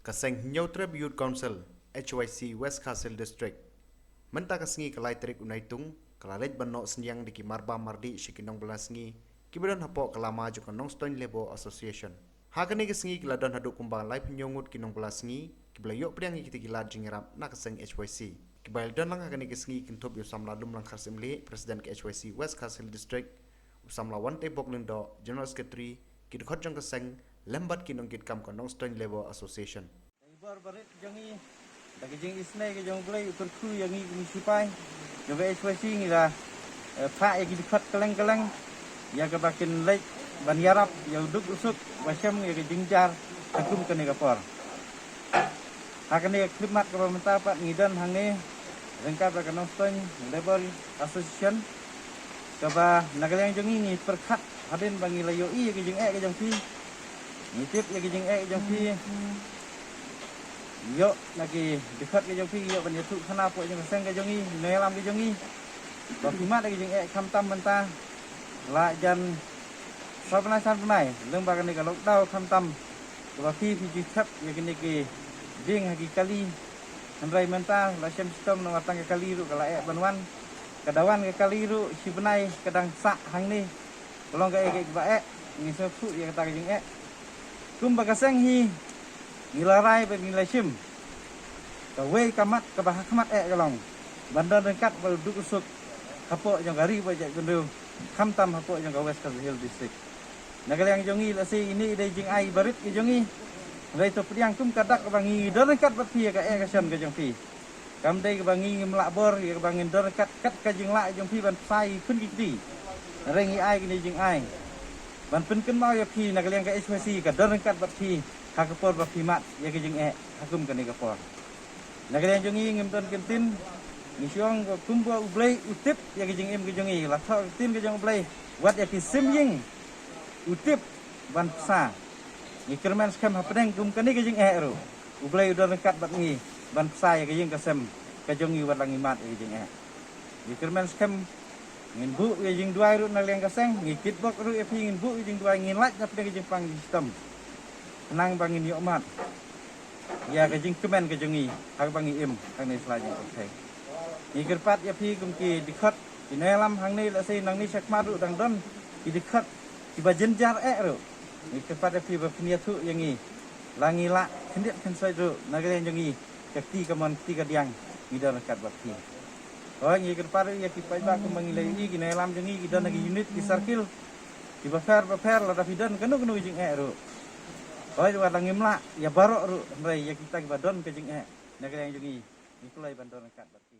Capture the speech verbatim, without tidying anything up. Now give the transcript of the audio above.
Ka seng Hynñiewtrep Youth Council, H Y C, West Khasi Hills District, mynta ka sngi ka lai tarik u Naitung, ka la leit ban noh synñiang da ki marbam mardih sha ki nongbylla sngi kiba don hapoh ka lama jong ka Nongstoiñ Labour Association. Ha kane ka sngi ki la don haduh kumba laiphew hynñiew ngut ki nongbylla sngi kiba la ïoh pdiang ïa kita ki lad jingïarap na ka seng H Y C. Kiba la don lang ha kane ka sngi kynthup ïa u samla Lumlang Kharsyiemlieh, President ka H Y C West Khasi Hills District, u samla Wantebok Lyngdoh, General Secretary, ki dkhot jong ka seng, lem bad ki nongkitkam ka Nongstoiñ Labour Association. Da i bor barit jong ngi, da ka jingisynei ka jong U Blei u kyrkhu ïa ngi ki sipai jong ka H Y C, ngi la, eh, phah ïa ki dkhot kylleng kylleng ïa kaba kin leit ban ïarap ïa u duk u suk ba shem ïa ka jingjia ha kum kane ka por. Ha kane ka khyllipmat kaba mynta pat ngi don hangne ryngkat bad ka Nongstoiñ Labour Association, kaba na ka liang jong ngi ngi pyrkhat hadien ba ngi la ïohi ïa ka jingeh ka jong phi. Ngi tip ïa ka jingeh ka jong phi ïoh na ki dkhot ka jong phi, ïoh ban ïathuh khana hapoh jong ka seng ka jong ngi, nongïalam ka jong ngi, ba phi mad ïa ka jingeh khamtam mynta la jan saw bnai san bnai lyngba kane ka lockdown, khamtam kaba phi phi ju thep ïa kine ki dieng ha ki kali. Hynrei mynta la shem shitom namar tang ka kali ruh ka la eh ban wan. Ka da wan ka kali ruh shi bnai ka dang sah hangne. Ka long kaei kaei kaba eh, ngi sngewthuh ïa kata ka jingeh. Kumba ka seng hi ngi la rai bad ngi la shim, kawei ka mat kaba ha khmat eh ka long ban don ryngkat bad u duk u suk hapoh jong ka ri bad jaitbynriew, khamtam hapoh jong ka West Khasi Hills District. Na ka liang jong ngi, lehse ine i dei jingai barit ka jong ngi. Hynrei to pdiang kum ka dak kaba ngi don ryngkat bad phi ïa ka eh ka shon ka jong phi. Kam dei kaba ngi ngim lah bor ïa kaba ngin don ryngkat kat ka jinglah jong phi ban pynshai khun ki kti. Hynrei ngi ai kine jingai ban pynkynmaw ïa phi na ka liang ka H Y C ka don ryngkat bad phi ha ka por ba phi mad ïa ka jingeh ha kum kane ka por. Na ka liang jong ngi ngim don ktien, ngi shu ong kumba U Blei u tip ïa ka jingim ka jong ngi, la thoh ka ktien ka jong U Blei, wat ïa ki sim ïing u tip ban pynshai. Ngi kyrmen skhem hapdeng kum kane ka jingeh ruh, U Blei u don ryngkat bad ngi ban pynshai ïa ka ïing ka sem ka jong ngi wat la ngi mad ïa ka jingeh. Ngi kyrmen skhem ngin buh ïa jingduwai ruh na liang ka seng, ngi kitbok ruh ïa phi ngin buh ïa jingduwai, ngin lait na pdeng ka jingpang jingshitom khnang ba ngin ïoh mad ïa ka jingkmen ka jong ngi ha kaba ngi im hangne sla jong ka pyrthei. Ngi kyrpad ïa phi kum ki dkhot, ki nongïalam hangne, lehse nangne shakhmat ruh dang don ki dkhot kiba jynjar eh ruh. Ngi kyrpad ïa phi ba phin ïathuh ïa ngi, la ngi lah khyndiat khynsoit ruh na ka liang jong ngi, ka kti kamon kti kadiang, ngi don ryngkat bad phi. Hooid, ngi kyrpad ruh ïa ki paidbah kumba ngi la ïohi, ki nongïalam jong ngi ki don ha ki unit, ki circle kiba pher bapher, lada phi don kano kano ka jingeh ruh, hooid, wat la ngim lah ïa baroh ruh, hynrei ïa kita kiba don ka jingeh na ka liang jong ngi, ngi kloi ban don ryngkat bad phi.